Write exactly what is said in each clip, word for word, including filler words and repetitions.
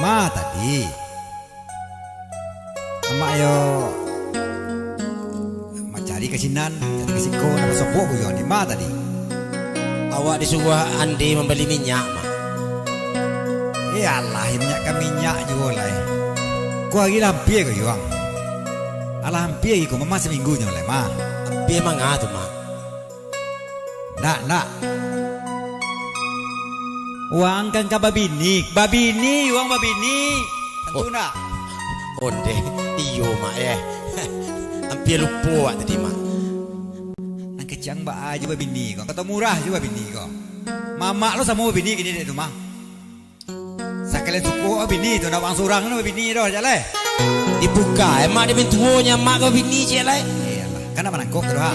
Ma tadi. Amak yo, amak cari ka sinan, cari ka siko, nak basobok ko yo, di ma tadi? Awak disuruah Ande mambali minyak, Mak. Eh, alah, minyak ka minyak juo lai. Ko ari lah ampia ko, Yuang. Alah ampia ari ko, mama saminggu nyo lai, Mak. Ampia manga tu, Mak? Ndak, ndak. Wang kan ka babini, babini, wang babini. Tantu Oh. ndak? Onde, iyo, Mak, eh. Ampia lupo awak tadi, Mak. Nan kecek ang baa jo babini ko, kato murah jo babini ko. Mamak lo samo babini kini dek tu, mah. Sakalian suko babini tu, ndak wang surang tu babini doh, jaleh. Dibuka, emak dia mintuonyo, mak ko bini ciek lai. Iyolah, kan nak manangkok tu doh, ha.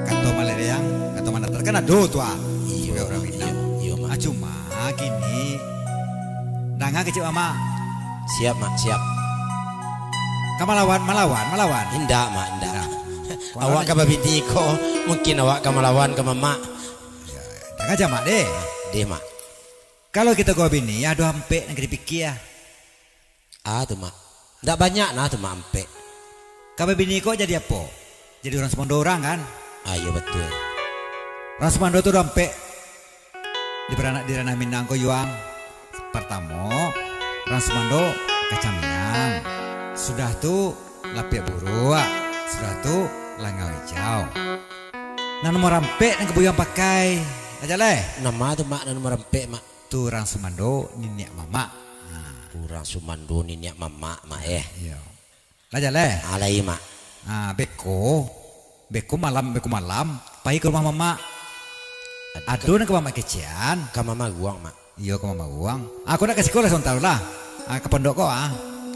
Kato malereang, kato mandatar, kan ado tu, ha. Iyo, Sebagai urang Minang. Iyo, iyo, Mak. Ah, cuma kini, danga kecek mamak. Siap, Mak, siap. Ka malawan, malawan, malawan. Indak, Mak, indak. Indak. Awak ka babini ko, mungkin awak ka malawan ka mamak. Yo, danga se, Mak, deh. Deh, Mak. Kalau kito ko babini, ado ampek nan ka dipikia. Ah, tu, Mak. Ndak banyak nah tu, Mak, ampek. Ka babini ko jadi apo? Jadi urang sumando urang, kan? Ah, iyo, batua. Urang sumando tu ado ampek. Di baranak di ranah Minang ko, Yuang. Partamo, urang sumando kacang miang. Sudah tu, lapiak buruak. Sudah tu, langau ijau. Nan nomor ampek nan ka Buyuang pakai. Lah jaleh. Nan ma tu, Mak, nan nomor ampek, Mak? Tu urang sumando niniak mamak. Nah. Urang sumando niniak mamak, Mak, eh. Iyo. Lah jaleh. Ah, lai, Mak. Ah, beko. Beko malam, beko malam, pai ka rumah mamak. Ad-, Ado nan ka mamak kecekan. Ka mamak guang, Mak. Iyo, ka mamak guang. Aku nak ka siko lah sabanta lah. Ah, ka pondok ko, ah.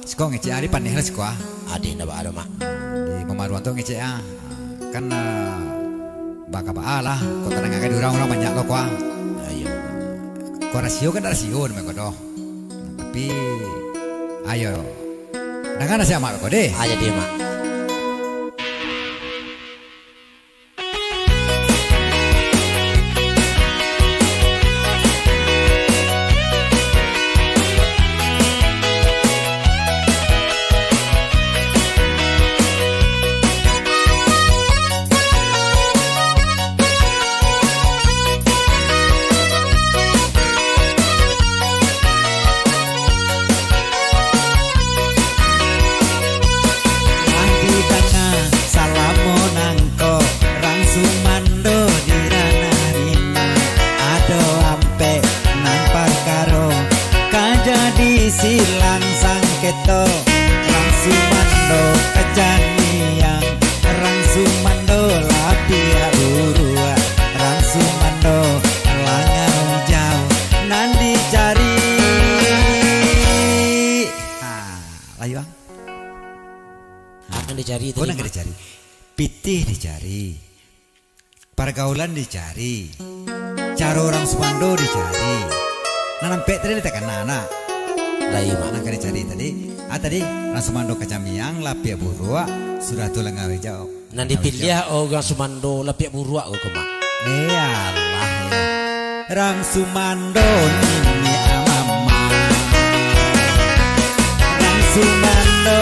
Siko ngecek ari paneh lah siko, ah. Ade ndak baa doh, Mak. Di mamak guang tu ngecek, ah. Kan, ah, baa ka baa lah. Kok tadangakan di urang, urang banyak lo ko, ah. Ah, iyo. Ko rasio kan ndak rasio namo ko doh. Tapi, ayo. Danga nasihat mak ko deh. Ah, jadi, Mak. Lah didanga salamo nangko, rang sumando di ranah Minang. Ado ampek nan parkaro ka jadi silang sangketo, rang sumando kacang miang, rang sumando lapiak buruak, rang sumando langau ijau nan dicari. Ha, layuang. Nan dicari tadi, Mak? Ko nan ka dicari. Pitih dicari. Pargaulan dicari. Caro urang sumando dicari. Nan ampek tadi lah takana, nak? Lah, iyo, Mak. Nan ka dicari tadi. Ah, tadi, urang sumando kacang miang, lapiak buruak, sudah tu langau ijau. Nan dipiliah urang sumando lapiak buruak ko, Mak. Eh, alah, eh. Rang sumando niniak mamak. Rang sumando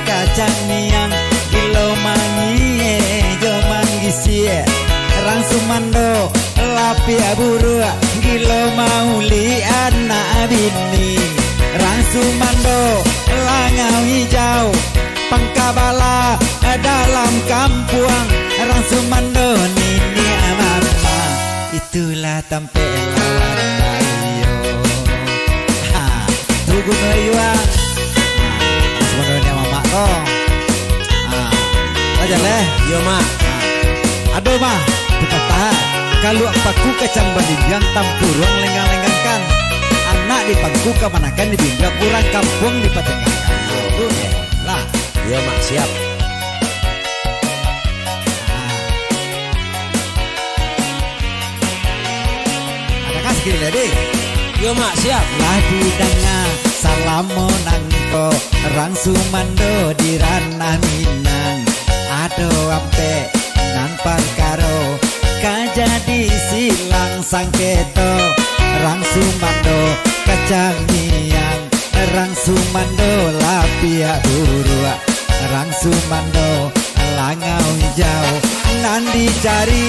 kacang miang, gilo mangieh jo manggisiak. Rang sumando lapiak buruak, gilo maulik anak bini. Rang sumando langau ijau, pangka bala dalam kampuang, rang sumando niniak mamak. Itulah tampek lawan baiyo. Ha, tu Gunung Ayuang. Ha, rang sumando niniak mamak ko. Ha, lah jaleh. Iyo, Mak. Ha, ado, Mak. Pepatah, kaluak paku kacang balinjang, tampuruang lenggang-lenggangkan. Anak di pangku kamanakan di bimbang, urang kampuang dipatinggakan. Iyo, tu, eh. Lah. Iyo, Mak, siap. Ado kas kiri tadi? Iyo, Mak, siap. Lah didanga salamo nangko, rang sumando di ranah Minang. Ado ampek nan parkaro ka jadi silang sangketo, rang sumando kacang miang, Rang sumando lapiak buruak, rang sumando langau ijau nan dicari.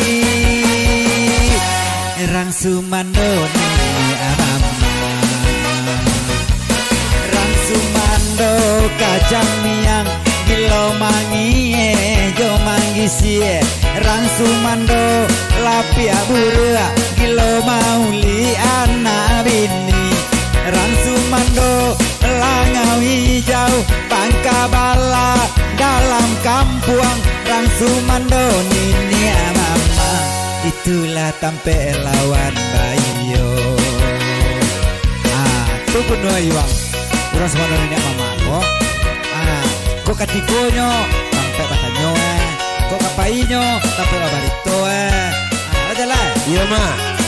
Rang sumando niniak mamak, rang sumando kacang miang, gilo mangieh jo manggisieh. Rang sumando lapiak buruak, gilo maulik anak bini. Rang sumando langau ijau, pangka bala dalam kampuang. Rang sumando niniak mamak, itulah tampek lawan baiyo. Ah, tu gunonyo, Yuang. Urang sumando niniak mamak ko. Ah, ko katigonyo tampek batanyo, eh. Ko kapainyo tampek babarito, eh. Ah, lah jaleh. Iyo, Mak.